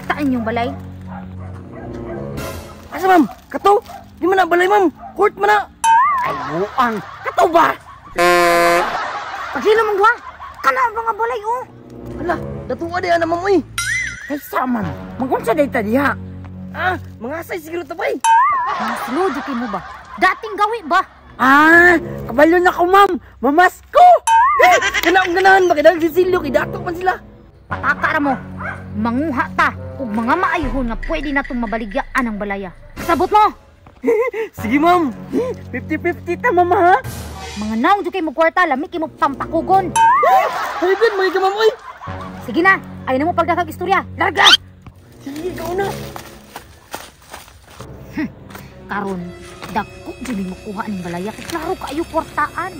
Nakita inyong balay? Asa ma'am? Kato? Di man na balay ma'am. Court man na. Ay buang. Kato ba? Paghilo mong duha. Kana ang mga balay oh. Hala, datuwa di ana ma'am oy. Kaysa man, magunsa day ta diha. Ah, mga asay siguro ta bay. Mga slow jud kay mo ba? Dating gawi ba? Ah, kabalo na ko ma'am. Mamasko. Kana akong ganahan ba kay dahil si Silyo kay dato man sila. Pataka ra mo. Manguha ta og mga maayhon nga pwede natong mabaligyaan ang balaya. Kasabot mo. Sige ma'am. 50-50 ta ma'am ha. Mga naong jud kay mo kwarta, lami kay mo pampakugon. Halibin mo ka ma'am oy. Sige na, ayaw na mo pagdakag istorya. Larga! Sige, ikaw na. Karon, dako jud ni makuha ning balaya kay klaro kaayo kwartaan.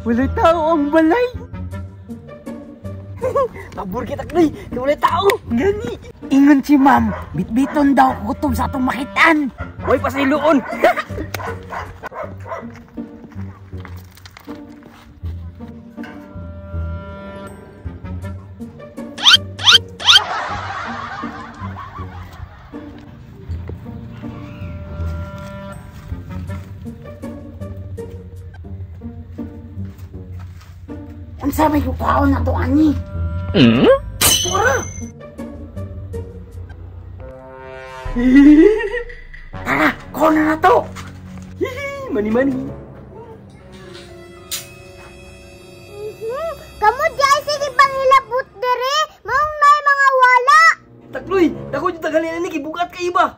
Walay tao ang balay. Pabor kita kay walay tao. Gani. Ingon si ma'am, bitbiton daw gutom sa atong makitaan. Hoy pasayloon. Unsa may kukaon na to ani? Pura. Tara, kuha na to. Mani mani. Kamu di ay sige pangilabot dere, maong nay mga wala. Takloy, dako jud tagalin ani kay bugat kay iba.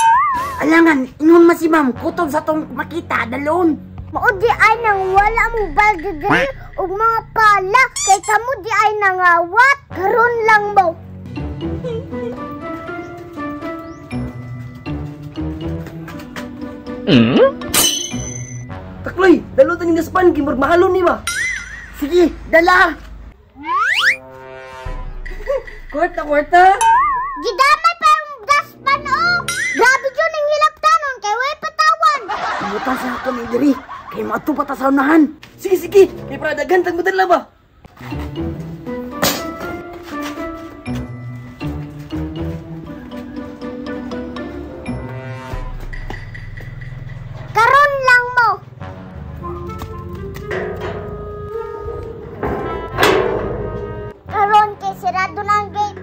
Alangan, ingon man si ma'am, kutob sa tong makita dalon. Mao di ay nang wala mong balde dere ug mga pala kay kamo di ay nangawat. Karon lang mo. Takloy, dalo ta ning daspan kay murag mahalon ni ba. Sige, dala. Kwarta kwarta. Gidamay pa yung daspan oh. Grabe jud ning hilabtanon kay way patawan. Butan sa ato ni diri kay moadto pa ta sa unahan. Sige sige, kay para daghan tag modala ba. Karon lang mo. Karon kay sirado na ang gate.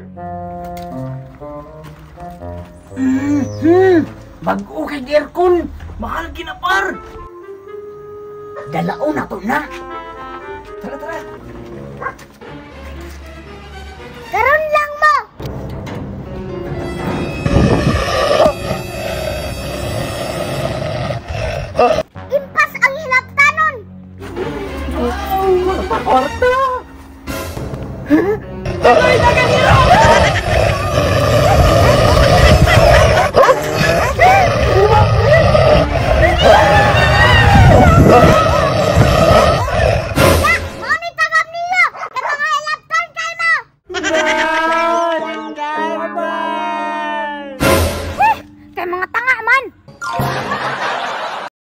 Bag-o kay aircon. Mahal kinapar. Dalaon na to na. Tara tara. Karon lang mo. Impas ang hilabtanon. Kwarta. Takloy, daghan.